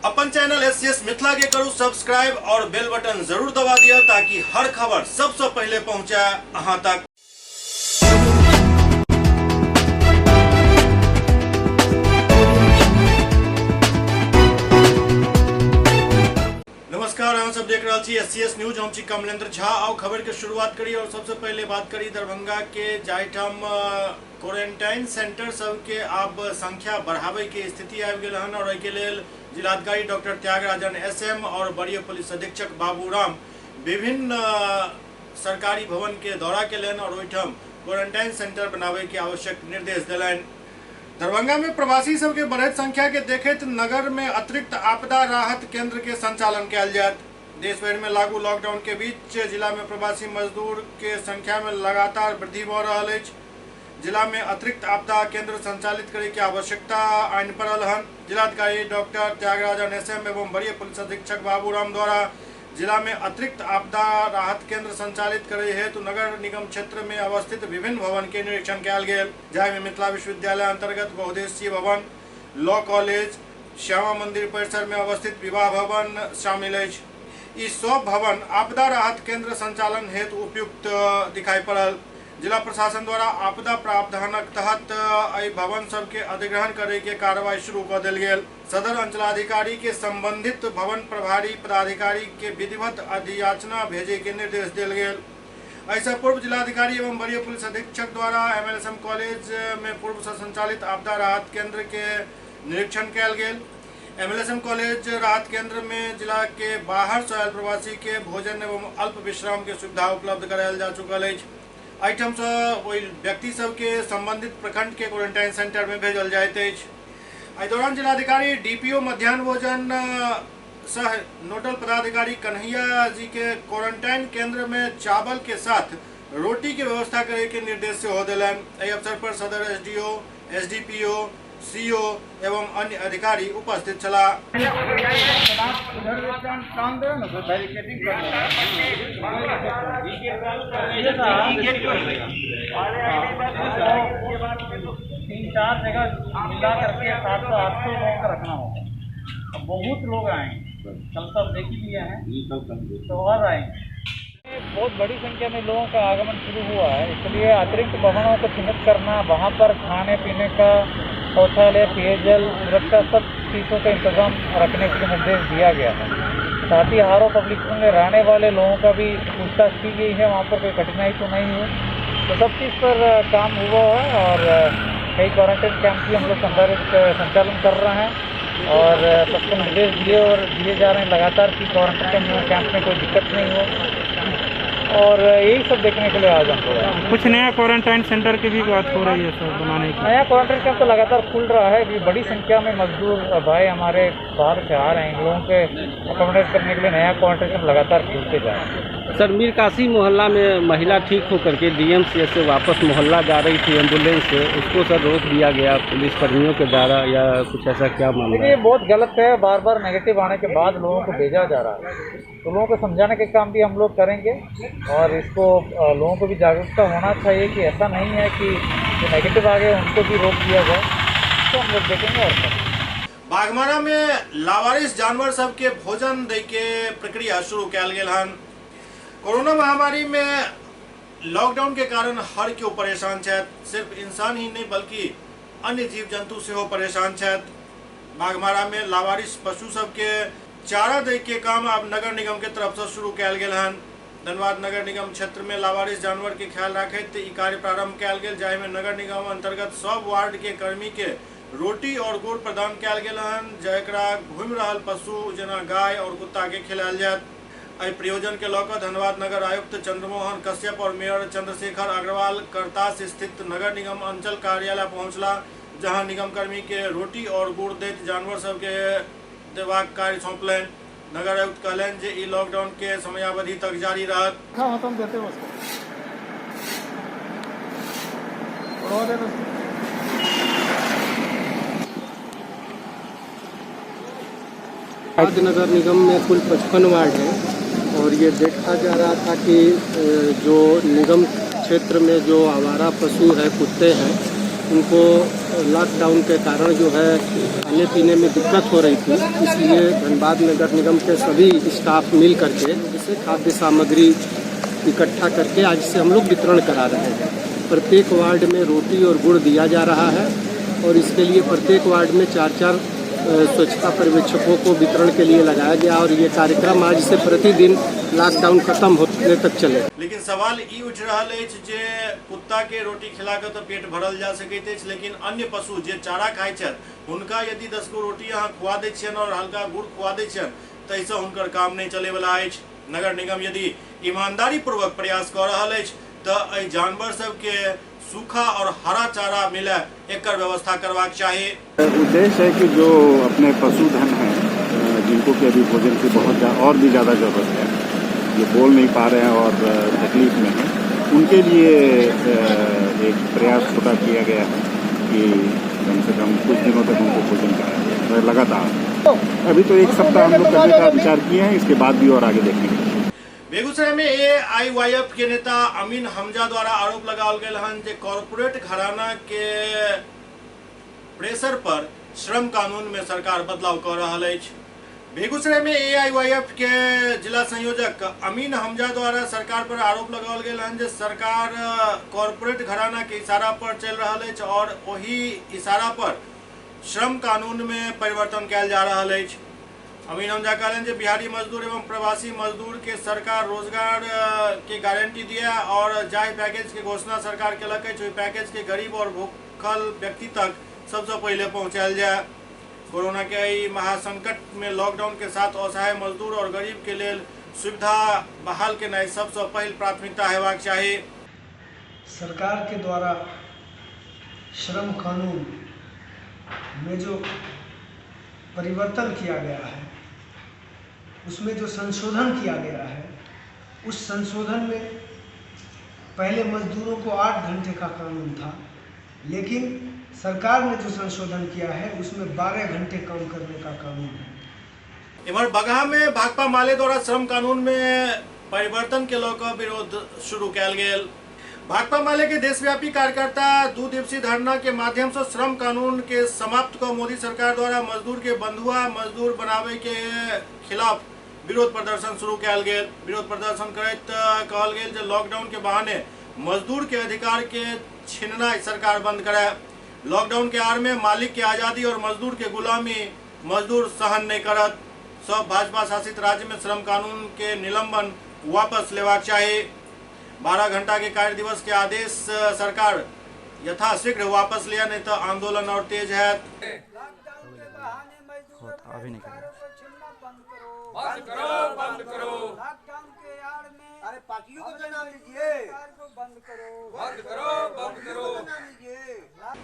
अपन channel S C S Mithila के करू सब्सक्राइब और बेल बटन जरूर दबा दिया ताकि हर खबर सबसे पहले पहुंचे अहां तक। नमस्कार, अहाँ सब देख रहल छी एस सी एस न्यूज। हम छी कमलेंद्र झा। आओ खबर के शुरुआत करी और सबसे पहले बात करी दरभंगा के, जाहिठाम क्वारंटाइन सेंटर सबके आब संख्या बढ़ावे के स्थिति आबि गेल हन और एहिके लेल जिलाधिकारी डॉक्टर त्यागराजन एस एम और वरीय पुलिस अधीक्षक बाबूराम विभिन्न सरकारी भवन के दौरा केलनि और ओहिठाम क्वारंटाइन सेंटर बनावे के आवश्यक निर्देश देलनि। दरभंगा में प्रवासी सबके बढ़ैत संख्या के देखैत नगर में अतिरिक्त आपदा राहत केंद्र के संचालन कयल जायत। देश भरि में लागू लॉकडाउन के बीच जिला में प्रवासी मजदूर के संख्या में लगातार वृद्धि भऽ रहल अछि। जिला में अतिरिक्त आपदा केंद्र संचालित करे के आवश्यकता आनि पड़ल हन। जिलाधिकारी डॉक्टर त्यागराजन एस एम एवं वरीय पुलिस अधीक्षक बाबूराम द्वारा जिला में अतिरिक्त आपदा राहत केंद्र संचालित करे हेतु नगर निगम क्षेत्र में अवस्थित विभिन्न भवन के निरीक्षण कयल गेल, जाहिमे मिथिला विश्वविद्यालय अंतर्गत बहुउद्देशीय भवन, लॉ कॉलेज, श्यामा मंदिर परिसर में अवस्थित विवाह भवन शामिल अछि। ई सब भवन आपदा राहत केंद्र संचालन हेतु उपयुक्त दिखाई पड़ल। जिला प्रशासन द्वारा आपदा प्रावधानक तहत एहि भवन सबके अधिग्रहण करे के कार्रवाई शुरू कऽ देल गेल। सदर अंचलाधिकारी के संबंधित भवन प्रभारी पदाधिकारी के विधिवत अधियाचना भेजे के निर्देश देल गेल। एहिसँ पूर्व जिलाधिकारी एवं वरीय पुलिस अधीक्षक द्वारा एमएलएसएम कॉलेज में पूर्व से संचालित आपदा राहत केंद्र के निरीक्षण कयल गेल। एमएलएसएम कॉलेज राहत केंद्र में जिला के बाहर से आयल प्रवासी के भोजन एवं अल्प विश्राम के सुविधा उपलब्ध करायल जा चुकल अछि। एहिठाम से ओहि व्यक्ति सबके संबंधित प्रखंड के क्वारंटाइन सेंटर में भेजल जाइत अछि। एहि दौरान जिलाधिकारी डीपीओ मध्यान्ह भोजन सह नोडल पदाधिकारी कन्हैया जी के क्वारंटाइन केंद्र में चावल के साथ रोटी के व्यवस्था करे के निर्देश सेहो देलनि। एहि अवसर पर सदर एसडीओ, एसडीपीओ, सीओ एवं अन्य अधिकारी उपस्थित छलाह। तीन चार जगह मिला करके 700-800 लोगों का रखना होगा। अब बहुत लोग आएंगे, कल तो आप देख ही लिए हैं, तो और आएंगे। बहुत बड़ी संख्या में लोगों का आगमन शुरू हुआ है, इसलिए अतिरिक्त भवनों को चिन्हित करना, वहाँ पर खाने पीने का, शौचालय, पेयजल, सुरक्षा, सब चीज़ों का इंतजाम रखने के निर्देश दिया गया है। साथ ही आर ओ पब्लिक स्कूल में रहने वाले लोगों का भी पूछताछ की गई है, वहाँ पर कोई कठिनाई तो नहीं है, तो सब चीज़ पर काम हुआ है और कई क्वारंटाइन कैंप भी हम लोग संचालन कर रहे हैं और सबको निर्देश दिए और दिए जा रहे हैं लगातार कि क्वारंटाइन कैंप में कोई दिक्कत नहीं हो, और यही सब देखने के लिए आज हम लोग आए। कुछ नया क्वारंटाइन सेंटर की भी बात हो रही है सर बनाने की। नया क्वारंटाइन कैंप तो लगातार खुल रहा है कि बड़ी संख्या में मजदूर भाई हमारे बाहर से आ रहे हैं, इन लोगों के अकोमोडेट करने के लिए नया क्वारंटाइन कैंप लगातार खुलते जा रहे हैं। सर, मीर कासिम मोहल्ला में महिला ठीक होकर के डीएमसीएच से वापस मोहल्ला जा रही थी एम्बुलेंस से, उसको सर रोक दिया गया पुलिस कर्मियों के द्वारा, या कुछ ऐसा क्या मामला देखिए, है? बहुत गलत है, बार बार नेगेटिव आने के बाद लोगों को भेजा जा रहा है, तो लोगों को समझाने के काम भी हम लोग करेंगे और इसको लोगों को भी जागरूकता होना चाहिए कि ऐसा नहीं है कि जो नेगेटिव आ गए उनको भी रोक दिया जाए, तो हम लोग देखेंगे। और करेंगे। बाघमारा में लावारिस जानवर सबके भोजन दै के प्रक्रिया शुरू कयल गेल हन। कोरोना महामारी में लॉकडाउन के कारण हर केओ परेशान छथि, सिर्फ इंसान ही नहीं बल्कि अन्य जीव जंतु सेहो परेशान छथि। बाघमारा में लावारिस पशु सबके चारा दै के काम आब नगर निगम के तरफ से शुरू कयल गेल हन। धनबाद नगर निगम क्षेत्र में लावारिस जानवर के ख्याल राखैत ई कार्य प्रारंभ कयल गेल, जाहिमे नगर निगम अंतर्गत सब वार्ड के कर्मी के रोटी और गुड़ प्रदान कयल गेल हन, जकरा घूमि रहल पशु जेना गाय और कुत्ता के खिलायल जायत। एहि प्रयोजन के लऽ कऽ धनबाद नगर आयुक्त चंद्रमोहन कश्यप और मेयर चंद्रशेखर अग्रवाल करतास स्थित नगर निगम अंचल कार्यालय पहुंचला, जहां निगम कर्मी के रोटी और गुड़ दैत जानवर सबके देबाक कार्य सौंपलनि। नगर आयुक्त कहलनि जे ई लॉकडाउन के समयावधि तक जारी रहत। हाँ, हम देते हैं उसको। उड़वा देना उसको। आज नगर निगम में कुल 55 वार्ड हैं और ये देखा जा रहा था कि जो निगम क्षेत्र में जो आवारा पशु है, कुत्ते हैं, उनको लॉकडाउन के कारण जो है खाने पीने में दिक्कत हो रही थी, इसलिए धनबाद नगर निगम के सभी स्टाफ मिल करके इसे खाद्य सामग्री इकट्ठा करके आज से हम लोग वितरण करा रहे हैं। प्रत्येक वार्ड में रोटी और गुड़ दिया जा रहा है और इसके लिए प्रत्येक वार्ड में 4-4 स्वच्छता पर्यवेक्षकों को वितरण के लिए लगाया गया और ये कार्यक्रम आज से प्रतिदिन लॉकडाउन खत्म होने तक चले। लेकिन सवाल ई उठ रहल अछि जे कुत्ता के रोटी खिला के तो पेट भरल जा सकैत अछि, लेकिन अन्य पशु जे चारा खाइ छथि हुनका यदि 10 गो रोटी अहाँ खुआ दै छियनि और हल्का गुड़ खुआ दै छियनि ताहिसँ हुनकर काम नहि चलैवला अछि। नगर निगम यदि ईमानदारी पूर्वक प्रयास कऽ रहल अछि तऽ एहि जानवर सबके सूखा और हरा चारा मिले एकर व्यवस्था करबाक चाही। उद्देश्य है कि जो अपने पशुधन हैं जिनको कि अभी भोजन की बहुत और भी ज़्यादा ज़रूरत है, जो बोल नहीं पा रहे हैं और तकलीफ में हैं, उनके लिए एक प्रयास छोटा किया गया है कि कम से कम कुछ दिनों तक उनको भोजन कराया जाए लगातार। अभी तो 1 सप्ताह हम लोग करने का विचार किए हैं, इसके बाद भी और आगे देखेंगे। बेगूसराय में AIYF के नेता अमीन हमजा द्वारा आरोप लगाओल गेल हन जे कॉरपोरेट घराना के प्रेशर पर श्रम कानून में सरकार बदलाव कर रहल अछि। बेगूसराय में AIYF के जिला संयोजक अमीन हमजा द्वारा सरकार पर आरोप लगाओल गेल हन जे सरकार कॉरपोरेट घराना के इशारा पर चल रहल अछि और वही इशारा पर श्रम कानून में परिवर्तन कयल जा रहल अछि। अमीन हमजा कहलनि जे बिहारी मजदूर एवं प्रवासी मजदूर के सरकार रोजगार के गारंटी दिया और जाहि पैकेज के घोषणा सरकार केलक अछि ओहि पैकेज के गरीब और भूखल व्यक्ति तक सबसे पहले पहुँचायल जाए। कोरोना के एहि महासंकट में लॉकडाउन के साथ असहाय मजदूर और गरीब के लेल सुविधा बहाल केनाइ सबसे पहिल प्राथमिकता हेबाक चाही। सरकार के द्वारा श्रम कानून में जो परिवर्तन किया गया है, उसमें जो संशोधन किया गया है, उस संशोधन में पहले मजदूरों को 8 घंटे का कानून था, लेकिन सरकार ने जो संशोधन किया है उसमें 12 घंटे काम करने का कानून है। इधर बगहा में भाकपा माले द्वारा श्रम कानून में परिवर्तन के लऽ विरोध शुरू कयल गेल। भाकपा माले के देशव्यापी कार्यकर्ता 2 दिवसीय धरना के माध्यम से श्रम कानून के समाप्त कर मोदी सरकार द्वारा मजदूर के बंधुआ मजदूर बनावे के खिलाफ विरोध प्रदर्शन शुरू कयल गेल। विरोध प्रदर्शन करैत कहल गेल जे लॉकडाउन के बहाने मजदूर के अधिकार के छीनना सरकार बंद करे। लॉकडाउन के आड़ में मालिक के आज़ादी और मजदूर के गुलामी मजदूर सहन नहीं करत। सब भाजपा शासित राज्य में श्रम कानून के निलंबन वापस लेवाक चाही। 12 घंटा के कार्य दिवस के आदेश सरकार यथाशीघ्र वापस लिया, नहीं तो आंदोलन और तेज है। बंद करो, बंद करो। लॉकडाउन के आड़ में अरे पार्टियों को नाम लीजिए, बंद करो, बंद करो, बंद करो।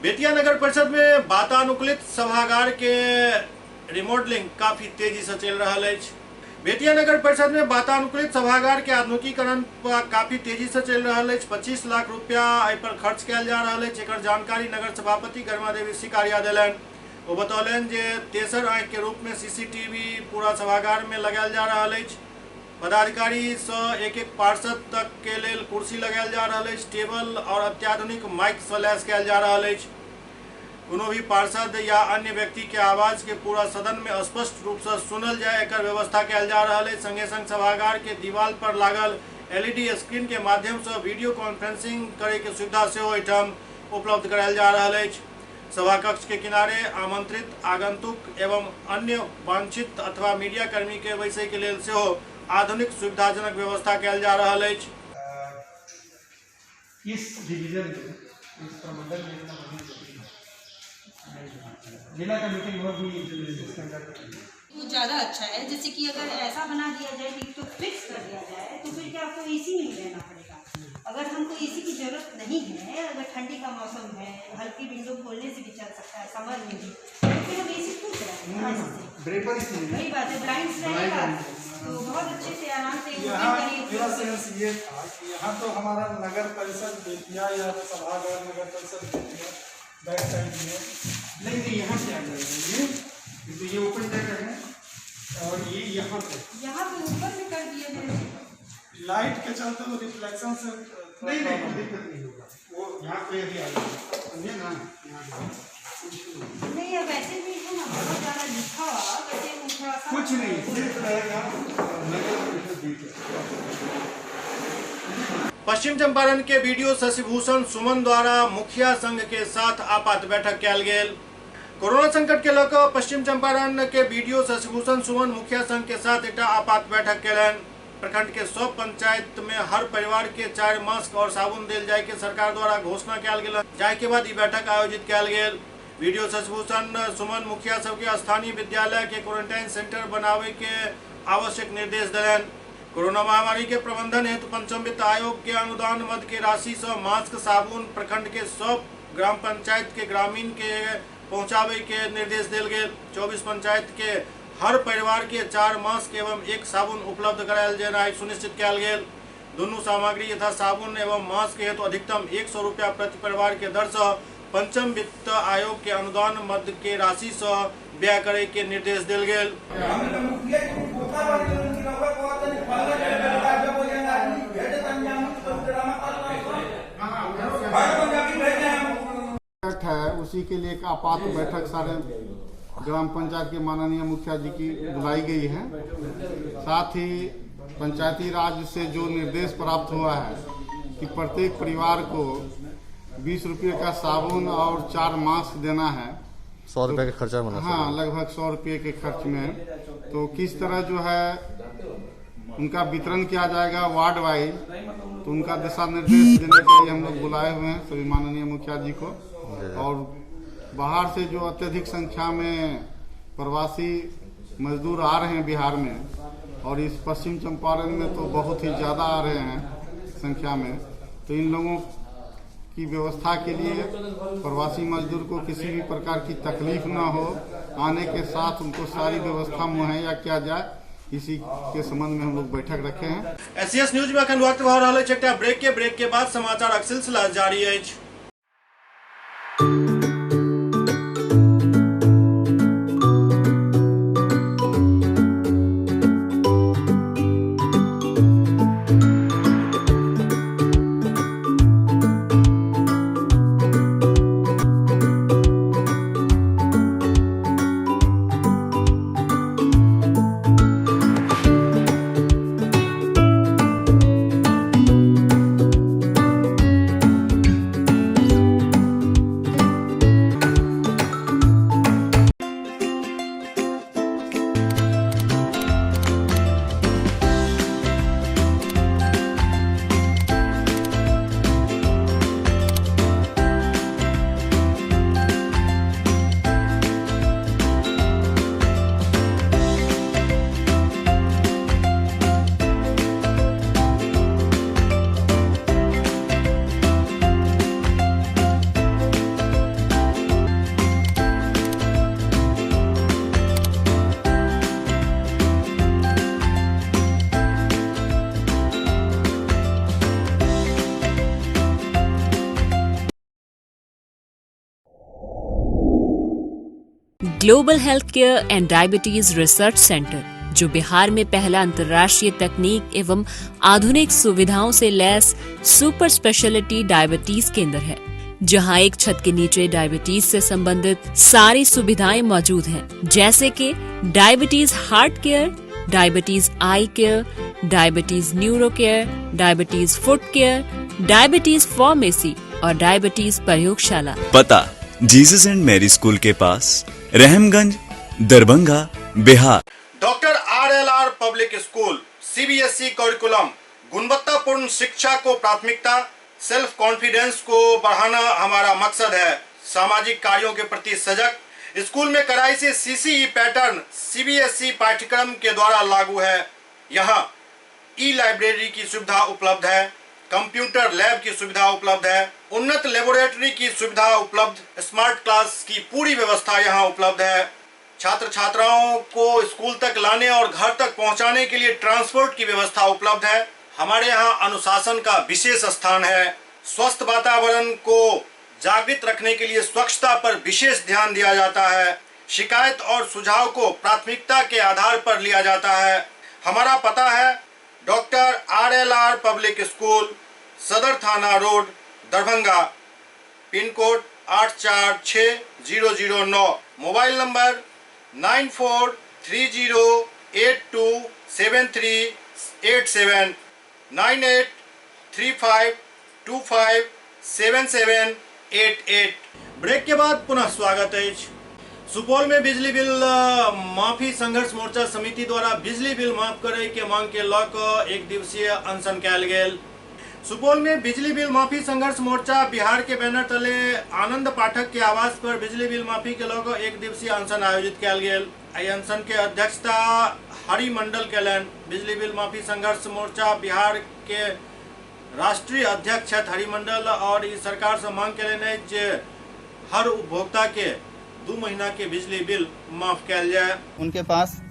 बेतिया नगर परिषद में वातानुकूलित सभागार के रिमॉडलिंग काफी तेजी से चल रहा है। बेतिया नगर परिषद में वातानुकूलित सभागार के आधुनिकीकरण काफी तेजी से चल रहा है। 25 लाख रुपया एहि पर खर्च कयल जा रहा है। एकर जानकारी नगर सभापति गरिमा देवी शिकारिया देलनि। वो बतौलनि जे तेसर आँखि के रूप में सीसीटीवी पूरा सभागार में लगायल जा रहा है। पदाधिकारी से एक एक पार्षद तक के लेल कुर्सी लगायल जा रहा है। टेबल और अत्याधुनिक माइक से लैस कयल जा रहा है। कोनो भी पार्षद या अन्य व्यक्ति के आवाज के पूरा सदन में स्पष्ट रूप से सुनल जाए एकर व्यवस्था कयल जा रहा है। संगे संग सभागार के दीवार पर लागल एलईडी स्क्रीन के माध्यम से वीडियो कॉन्फ्रेंसिंग करे के सुविधा सेहो एहिठाम उपलब्ध करायल जा रहा है। सभा कक्ष के किनारे आमंत्रित आगंतुक एवं अन्य वांछित अथवा मीडिया कर्मी के बैसै के लेल सेहो आधुनिक सुविधाजनक व्यवस्था कयल जा रहा है। इस डिवीजन में, इस प्रमंडल में इतना बढ़िया जिला का मीटिंग बहुत भी वो ज़्यादा अच्छा है। जैसे कि अगर ऐसा बना दिया जाए कि तो फिक्स कर दिया जाए तो फिर क्या आपको एसी नहीं लेना पड़ेगा। अगर हमको एसी की ज़रूरत नहीं है, अगर ठंडी का मौसम है, हल्की विंडो खोलने से भी चल सकता है समर में भी, तो फिर हम एसी क्यों चलाएं? वही बात है, ब्लाइंड्स रहेगा तो बहुत अच्छे से आराम से। मेरा सेंस ये था कि यहाँ तो हमारा नगर परिषद बेतिया या सभागार नगर परिषद बेतिया बैक साइड में नहीं, नहीं यहाँ से आ जाएगा ये, तो ये ओपन जगह है और ये यहाँ पे ऊपर में कर दिया जाए। लाइट के चलते तो रिफ्लेक्शन से नहीं नहीं दिक्कत नहीं होगा, वो यहाँ पे भी आ जाएगा, समझे ना। यहाँ नहीं अब ऐसे भी है ना, बहुत ज़्यादा लिखा हुआ वैसे वो थोड़ा सा कुछ नहीं, सिर्फ रहेगा नगर परिषद बेतिया। पश्चिम चंपारण के बीडीओ शशिभूषण सुमन द्वारा मुखिया संघ के साथ आपात बैठक कयल गेल। कोरोना संकट के लऽ पश्चिम चंपारण के बीडीओ शशिभूषण सुमन मुखिया संघ के साथ एक आपात बैठक कयलनि। प्रखंड के सब पंचायत में हर परिवार के 4 मास्क और साबुन देल जाय के सरकार द्वारा घोषणा कयल गेल। जाय के बाद ई बैठक आयोजित कयल गेल। बीडीओ शशिभूषण सुमन मुखिया सबके स्थानीय विद्यालय के क्वारंटाइन सेंटर बनावे के आवश्यक निर्देश देलनि। कोरोना महामारी के प्रबंधन हेतु पंचम वित्त आयोग के अनुदान मद के राशि से मास्क साबुन प्रखंड के सब ग्राम पंचायत के ग्रामीण के पहुंचावे के निर्देश देल गेल। 24 पंचायत के हर परिवार के 4 मास्क एवं 1 साबुन उपलब्ध करायल जेनाइ सुनिश्चित कयल गेल। दुनू सामग्री यथा साबुन एवं मास्क हेतु अधिकतम 100 रुपया प्रति परिवार के दर से पंचम वित्त आयोग के अनुदान मद के राशि से व्यय करे के निर्देश देल गेल। है उसी के लिए एक आपात बैठक सारे ग्राम पंचायत के माननीय मुखिया जी की बुलाई गई है। साथ ही पंचायती राज से जो निर्देश प्राप्त हुआ है कि प्रत्येक परिवार को 20 रुपये का साबुन और 4 मास्क देना है। 100 रुपये के खर्चा होना, हाँ, लगभग 100 रुपये के खर्च में। तो किस तरह जो है उनका वितरण किया जाएगा वार्ड वाइज, तो उनका दिशा निर्देश देने के लिए हम लोग बुलाए हुए हैं सभी माननीय मुखिया जी को। और बाहर से जो अत्यधिक संख्या में प्रवासी मजदूर आ रहे हैं बिहार में, और इस पश्चिम चंपारण में तो बहुत ही ज़्यादा आ रहे हैं संख्या में, तो इन लोगों की व्यवस्था के लिए प्रवासी मजदूर को किसी भी प्रकार की तकलीफ न हो, आने के साथ उनको सारी व्यवस्था मुहैया किया जाए, इसी के संबंध में हम लोग बैठक रखे हैं। एससीएस न्यूज में अखन वक्त भऽ रहल अछि एकटा ब्रेक के बाद समाचारक सिलसिला जारी अछि। Global health care and diabetes research centre, जो बिहार में पहला अंतर्राष्ट्रीय तकनीक एवं आधुनिक सुविधाओं से लैस सुपर स्पेशलिटी डायबिटीज केंद्र है, जहां एक छत के नीचे डायबिटीज से संबंधित सारी सुविधाएं मौजूद हैं, जैसे कि diabetes heart care, diabetes eye care, diabetes neuro care, diabetes foot care, diabetes pharmacy और डायबिटीज प्रयोगशाला। पता जीसस एंड मैरी स्कूल के पास, Rahamganj, Darbhanga, Bihar. Doctor RLR public school, CBSE curriculum, गुणवत्तापूर्ण शिक्षा को प्राथमिकता, सेल्फ कॉन्फिडेंस को बढ़ाना हमारा मकसद है। सामाजिक कार्यों के प्रति सजग, स्कूल में कड़ाई से सीसीई पैटर्न सीबीएसई पाठ्यक्रम के द्वारा लागू है। यहाँ ई लाइब्रेरी की सुविधा उपलब्ध है, कंप्यूटर लैब की सुविधा उपलब्ध है, उन्नत लेबोरेटरी की सुविधा उपलब्ध, स्मार्ट क्लास की पूरी व्यवस्था यहाँ उपलब्ध है। छात्र छात्राओं को स्कूल तक लाने और घर तक पहुँचाने के लिए ट्रांसपोर्ट की व्यवस्था उपलब्ध है। हमारे यहाँ अनुशासन का विशेष स्थान है। स्वस्थ वातावरण को जागृत रखने के लिए स्वच्छता पर विशेष ध्यान दिया जाता है। शिकायत और सुझाव को प्राथमिकता के आधार पर लिया जाता है। हमारा पता है doctor RLR public school, Sadar थाना road, Darbhanga, pin code 8460 009। Mobile number 943082 7387 983525 7788। Break के बाद पुनः स्वागत अछि। सुपौल में बिजली बिल माफी संघर्ष मोर्चा समिति द्वारा बिजली बिल माफ करे के मांग के लऽ कऽ एक दिवसीय अनशन कयल गेल। सुपौल में बिजली बिल माफी संघर्ष मोर्चा बिहार के बैनर तले आनंद पाठक के आवास पर बिजली बिल माफी के लऽ कऽ एक दिवसीय अनशन आयोजित कयल गेल। एहि अनशन के अध्यक्षता हरि मंडल कयलनि। बिजली बिल माफी संघर्ष मोर्चा बिहार के राष्ट्रीय अध्यक्ष छथि हरि मंडल और ई सरकार से मांग कयलनि अछि जे हर उपभोक्ता के 2 महीना के बिजली बिल माफ कयल जाय। उनके पास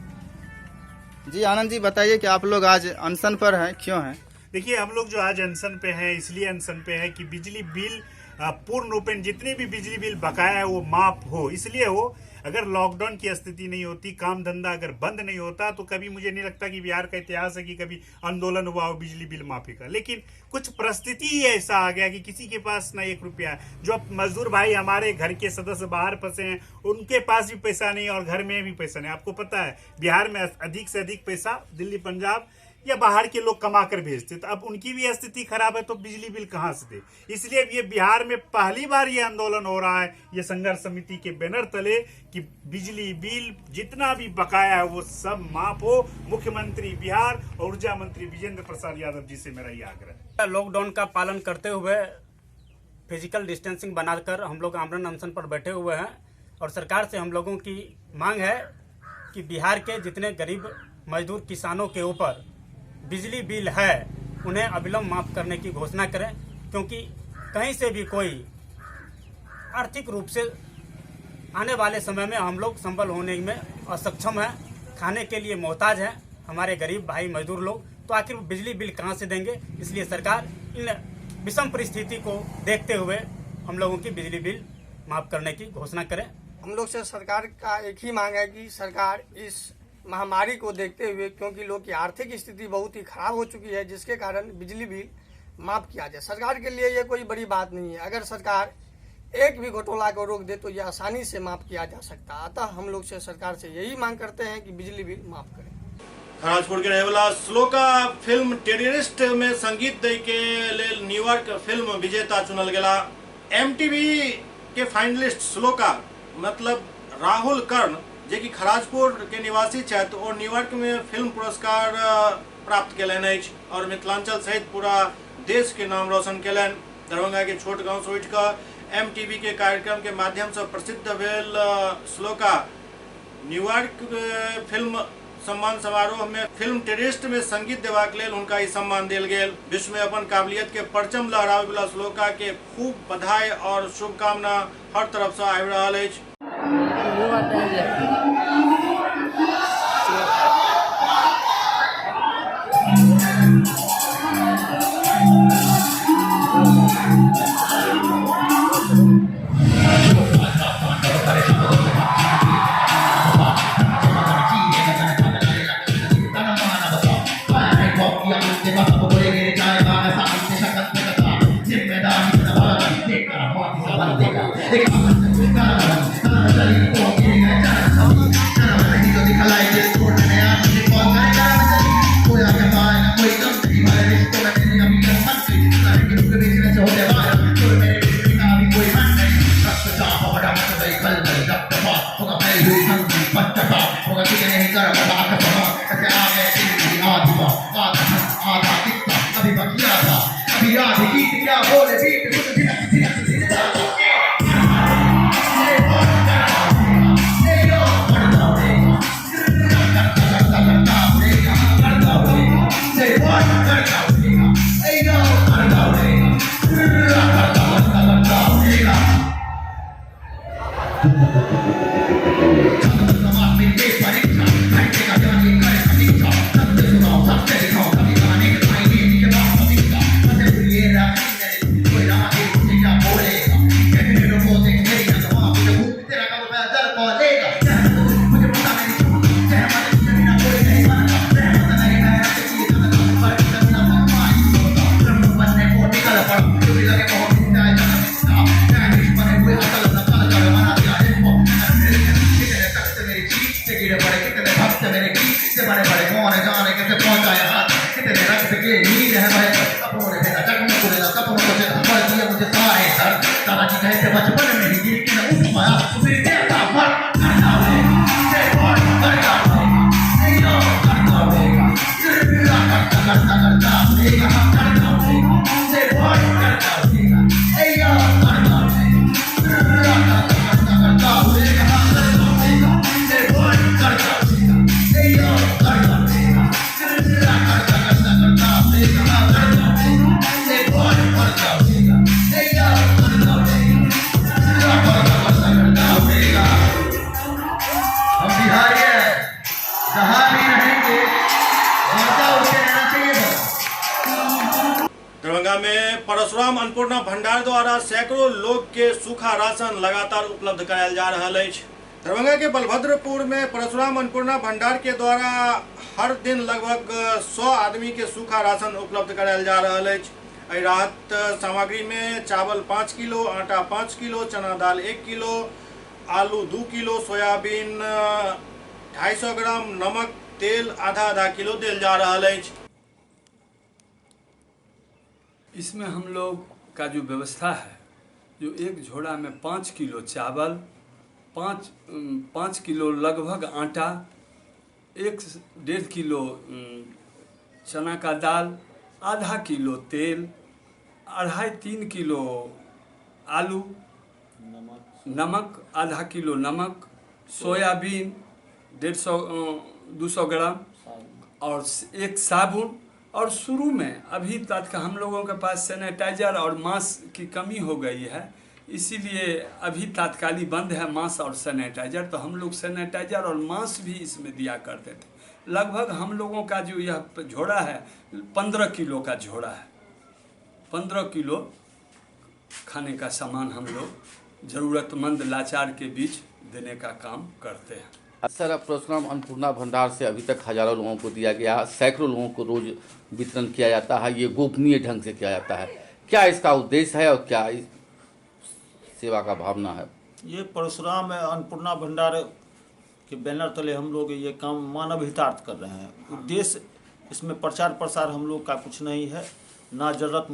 जी आनंद जी बताइए कि आप लोग आज अनशन पर हैं, क्यों हैं? देखिए, हम लोग जो आज अनशन पे हैं इसलिए अनशन पे हैं कि बिजली बिल पूर्ण रूपेण जितने भी बिजली बिल बकाया है वो माफ हो। इसलिए हो, अगर लॉकडाउन की स्थिति नहीं होती, काम धंधा अगर बंद नहीं होता, तो कभी मुझे नहीं लगता कि बिहार का इतिहास है कि कभी आंदोलन हुआ हो बिजली बिल माफी का। लेकिन कुछ परिस्थिति ही ऐसा आ गया कि किसी के पास ना 1 रुपया है। जो मजदूर भाई हमारे घर के सदस्य बाहर फंसे हैं उनके पास भी पैसा नहीं और घर में भी पैसा नहीं। आपको पता है बिहार में अधिक से अधिक पैसा दिल्ली, पंजाब या बाहर के लोग कमा कर भेजते, तो अब उनकी भी स्थिति खराब है तो बिजली बिल कहाँ से दे। इसलिए ये बिहार में पहली बार ये आंदोलन हो रहा है, ये संघर्ष समिति के बैनर तले, कि बिजली बिल जितना भी बकाया है वो सब माफ हो। मुख्यमंत्री बिहार और ऊर्जा मंत्री विजेंद्र प्रसाद यादव जी से मेरा ये आग्रह है। लॉकडाउन का पालन करते हुए फिजिकल डिस्टेंसिंग बनाकर हम लोग आमरण अनशन पर बैठे हुए हैं और सरकार से हम लोगों की मांग है कि बिहार के जितने गरीब मजदूर किसानों के ऊपर बिजली बिल है उन्हें अविलंब माफ़ करने की घोषणा करें, क्योंकि कहीं से भी कोई आर्थिक रूप से आने वाले समय में हम लोग संबल होने में असक्षम हैं, खाने के लिए मोहताज हैं हमारे गरीब भाई मजदूर लोग, तो आखिर बिजली बिल कहाँ से देंगे। इसलिए सरकार इन विषम परिस्थिति को देखते हुए हम लोगों की बिजली बिल माफ़ करने की घोषणा करें। हम लोग से सरकार का एक ही मांग है कि सरकार इस महामारी को देखते हुए, क्योंकि लोग की आर्थिक स्थिति बहुत ही खराब हो चुकी है, जिसके कारण बिजली बिल माफ़ किया जाए। सरकार के लिए ये कोई बड़ी बात नहीं है। अगर सरकार एक भी घोटाला को रोक दे तो ये आसानी से माफ़ किया जा सकता है। अतः हम लोग से सरकार से यही मांग करते हैं कि बिजली बिल माफ़ करें। खराजपुर के रहेवाला श्लोका फिल्म टेररिस्ट में संगीत दै के लेल न्यूयॉर्क फिल्म विजेता चुनल गेला। एमटीवी के फाइनलिस्ट श्लोका मतलब राहुल कर्ण, जे कि खराजपुर के निवासी छथि, ओ न्यूयॉर्क में फिल्म पुरस्कार प्राप्त कयलनि अछि और मिथिलांचल सहित पूरा देश के नाम रोशन कयलनि। दरभंगा के छोट गांव से उठि कऽ एमटीवी के कार्यक्रम के माध्यम से प्रसिद्ध भेल श्लोका न्यूयॉर्क फिल्म सम्मान समारोह में फिल्म टेररिस्ट में संगीत देबाक लेल हुनका ई सम्मान देल गेल। विश्व में अपन काबिलियत के परचम लहराबै वाला श्लोका के खूब बधाई और शुभकामना हर तरफ से आबि रहल अछि। रहेंगे, बाजा उठते रहना चाहिए बस। दरभंगा में परशुराम अन्नपूर्णा भंडार द्वारा सैकड़ों लोग के सूखा राशन लगातार उपलब्ध करायल जा रहा अछि। दरभंगा के बलभद्रपुर में परशुराम अन्नपूर्णा भंडार के द्वारा हर दिन लगभग 100 आदमी के सूखा राशन उपलब्ध करायल जा रहा अछि। एहि राहत सामग्री में चावल 5 किलो, आटा 5 किलो, चना दाल 1 किलो, आलू 2 किलो, सोयाबीन 250 ग्राम, नमक, तेल आधा आधा किलो देल जा रहा अछि। इसमें हम लोग का जो व्यवस्था है, जो एक झोड़ा में 5 किलो चावल, 5 किलो लगभग आटा, 1-1.5 किलो चना का दाल, आधा किलो तेल, 2.5-3 किलो आलू, नमक आधा किलो नमक, सोयाबीन 150-200 ग्राम और एक साबुन। और शुरू में अभी तक हम लोगों के पास सैनिटाइजर और मास्क की कमी हो गई है, इसीलिए अभी तात्कालिक बंद है मास्क और सैनिटाइजर। तो हम लोग सैनिटाइजर और मास्क भी इसमें दिया करते थे। लगभग हम लोगों का जो यह झोड़ा है 15 किलो का झोड़ा है, 15 किलो खाने का सामान हम लोग ज़रूरतमंद लाचार के बीच देने का काम करते हैं। सर, अब परशुराम अन्नपूर्णा भंडार से अभी तक हजारों लोगों को दिया गया, सैकड़ों लोगों को रोज वितरण किया जाता है, ये गोपनीय ढंग से किया जाता है, क्या इसका उद्देश्य है और क्या इस सेवा का भावना है? ये परशुराम अन्नपूर्णा भंडार के बैनर तले हम लोग ये काम मानव हितार्थ कर रहे हैं। उद्देश्य इसमें प्रचार प्रसार हम लोग का कुछ नहीं है, ना जरूरत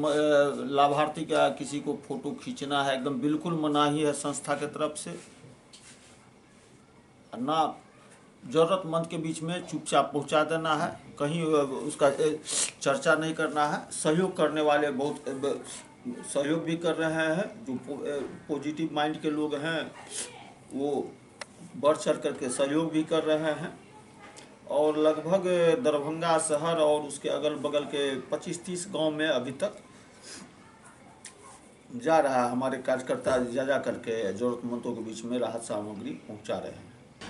लाभार्थी का किसी को फोटो खींचना है, एकदम बिल्कुल मनाही है संस्था के तरफ से, ना जरूरतमंद के बीच में चुपचाप पहुंचा देना है, कहीं उसका चर्चा नहीं करना है। सहयोग करने वाले बहुत सहयोग भी कर रहे हैं, जो पॉजिटिव माइंड के लोग हैं वो बढ़ चढ़ करके सहयोग भी कर रहे हैं। और लगभग दरभंगा शहर और उसके अगल बगल के 25-30 गांव में अभी तक जा रहा है, हमारे कार्यकर्ता जा जा करके जरूरतमंदों के बीच में राहत सामग्री पहुंचा रहे हैं।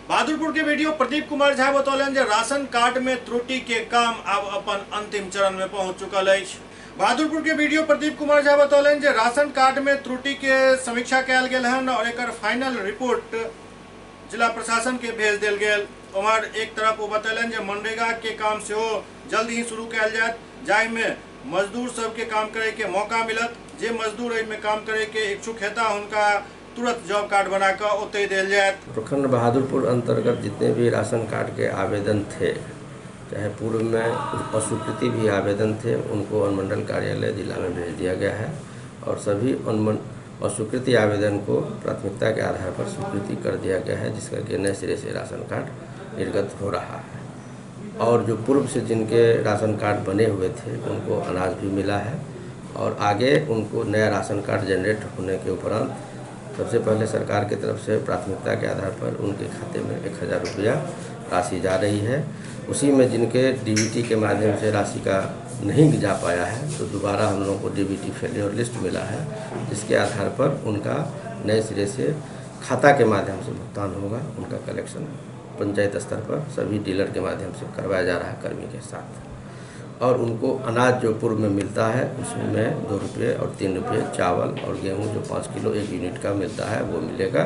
बहादुरपुर के वीडियो प्रदीप कुमार झा बतौलनि जे राशन कार्ड में त्रुटि के काम अब अपन अंतिम चरण में पहुंच चुकल अछि। बहादुरपुर के वीडियो प्रदीप कुमार झा बतौलनि जे राशन कार्ड में त्रुटि के समीक्षा कयल गेल हन और एकर फाइनल रिपोर्ट जिला प्रशासन के भेज देल गेल। उम्हर एक तरफ ओ बतौलनि जे मनरेगा के काम सेहो जल्द ही शुरू कयल जायत, जाहिमे मजदूर सबके काम करे के मौका मिलत। जे मजदूर एहिमे काम करे के इच्छुक हेता हुनका तुरंत जॉब कार्ड बनाकर ओतहि देल जायत। प्रखंड बहादुरपुर अंतर्गत जितने भी राशन कार्ड के आवेदन थे, चाहे पूर्व में अस्वीकृति भी आवेदन थे, उनको अनुमंडल कार्यालय जिला में भेज दिया गया है और सभी अस्वीकृति आवेदन को प्राथमिकता के आधार पर स्वीकृति कर दिया गया है, जिसका कि नए सिरे से राशन कार्ड निर्गत हो रहा है। और जो पूर्व से जिनके राशन कार्ड बने हुए थे उनको अनाज भी मिला है और आगे उनको नया राशन कार्ड जनरेट होने के उपरांत सबसे पहले सरकार की तरफ से प्राथमिकता के आधार पर उनके खाते में 1000 रुपया राशि जा रही है। उसी में जिनके डीबीटी के माध्यम से राशि का नहीं जा पाया है तो दोबारा हम लोगों को डीबीटी फेलियर लिस्ट मिला है, जिसके आधार पर उनका नए सिरे से खाता के माध्यम से भुगतान होगा। उनका कलेक्शन पंचायत स्तर पर सभी डीलर के माध्यम से करवाया जा रहा है कर्मी के साथ। और उनको अनाज जो पूर्व में मिलता है उसमें 2 रुपये और 3 रुपये चावल और गेहूं जो 5 किलो 1 यूनिट का मिलता है वो मिलेगा।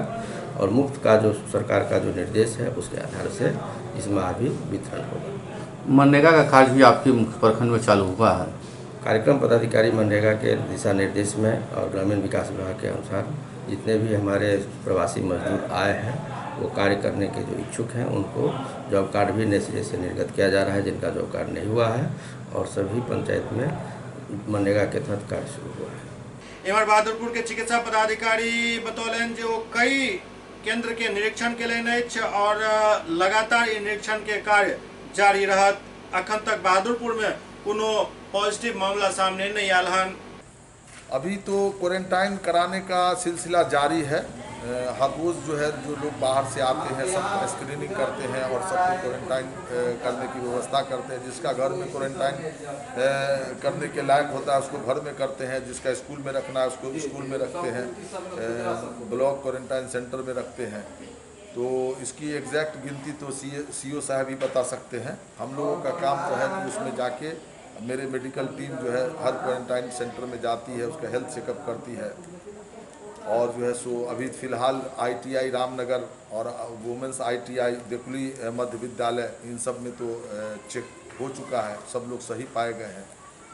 और मुफ्त का जो सरकार का जो निर्देश है उसके आधार से इस माह भी वितरण होगा। मनरेगा का कार्य भी आपके प्रखंड में चालू हुआ है। कार्यक्रम पदाधिकारी मनरेगा के दिशा निर्देश में और ग्रामीण विकास विभाग के अनुसार जितने भी हमारे प्रवासी मजदूर आए हैं वो कार्य करने के जो इच्छुक हैं उनको जॉब कार्ड भी नए सिरे से निर्गत किया जा रहा है, जिनका जॉब कार्ड नहीं हुआ है। और सभी पंचायत में मनरेगा के तहत कार्य शुरू हुआ है। एमहर बहादुरपुर के चिकित्सा पदाधिकारी बतौलनि जे ओ कई केंद्र के निरीक्षण केलनि अछि और लगातार ई निरीक्षण के कार्य जारी रहत। अखन तक बहादुरपुर में कोनो पॉजिटिव मामला सामने नहीं आयल हन। अभी तो क्वारंटाइन कराने का सिलसिला जारी है। हर रोज़ जो है जो लोग बाहर से आते हैं सबका स्क्रीनिंग करते हैं और सबको क्वारंटाइन करने की व्यवस्था करते हैं। जिसका घर में क्वारंटाइन करने के लायक होता है उसको घर में करते हैं, जिसका स्कूल में रखना है उसको स्कूल में रखते हैं, ब्लॉक क्वारंटाइन सेंटर में रखते हैं। तो इसकी एग्जैक्ट गिनती तो सीओ साहब ही बता सकते हैं। हम लोगों का काम तो है कि उसमें जाके मेरे मेडिकल टीम जो है हर क्वारंटाइन सेंटर में जाती है, उसका हेल्थ चेकअप करती है। और जो है सो अभी फ़िलहाल आईटीआई रामनगर और वुमेंस आईटीआई देकुली मध्य विद्यालय, इन सब में तो चेक हो चुका है, सब लोग सही पाए गए हैं।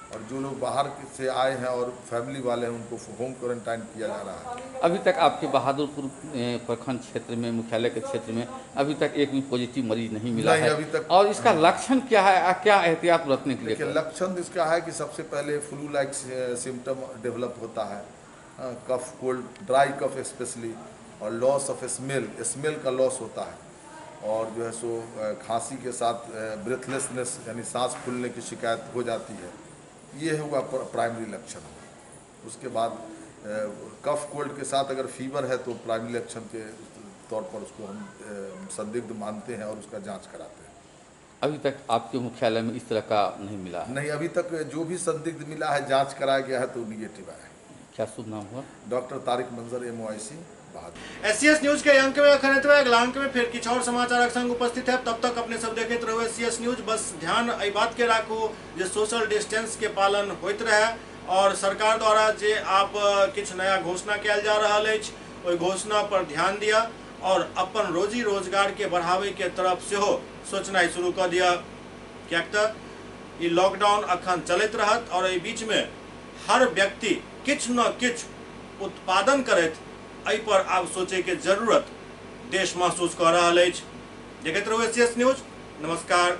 और जो लोग बाहर से आए हैं और फैमिली वाले हैं उनको होम क्वारंटाइन किया जा रहा है। अभी तक आपके बहादुरपुर प्रखंड क्षेत्र में, मुख्यालय के क्षेत्र में अभी तक एक भी पॉजिटिव मरीज नहीं मिला नहीं है अभी तक। और इसका लक्षण क्या है, क्या एहतियात बरतने के लिए? लक्षण इसका है कि सबसे पहले फ्लू लाइक सिम्टम डेवलप होता है, cough, cold, dry cough specially, और लॉस ऑफ स्मेल, स्मेल का लॉस होता है। और जो है सो खांसी के साथ ब्रेथलेसनेस यानी सांस फूलने की शिकायत हो जाती है। ये हुआ प्राइमरी लक्षण। उसके बाद कफ कोल्ड के साथ अगर फीवर है तो प्राइमरी लक्षण के तौर पर उसको हम संदिग्ध मानते हैं और उसका जांच कराते हैं। अभी तक आपके मुख्यालय में इस तरह का नहीं मिला? नहीं, अभी तक जो भी संदिग्ध मिला है जांच कराया गया है तो निगेटिव आया है। क्या शुभ नाम हुआ? Doctor Tariq Manzar, MOIC, Bahadur. SCS news के अंक में अखन एतबे। अगला अंक में फिर किछु और समाचारक संग उपस्थित है। तब तक अपने सब देखैत रहू एससीएस न्यूज। बस ध्यान एहि बात के राखू जे सोशल डिस्टेंस के पालन होइत रहे और सरकार द्वारा जे आप किछु नया घोषणा कयल जा रहल अछि ओहि घोषणा पर ध्यान दिया और अपन रोजी रोजगार के बढ़ावे के तरफ सेहो सोचनाइ शुरू कऽ दिया, किएक तऽ ई लॉकडाउन अखन चलैत रहत और एहि बीच में हर व्यक्ति किछु न किछु उत्पादन करैत एहि पर आब सोचे के जरूरत देश महसूस कऽ रहल अछि। देखैत रहू एससीएस न्यूज। नमस्कार।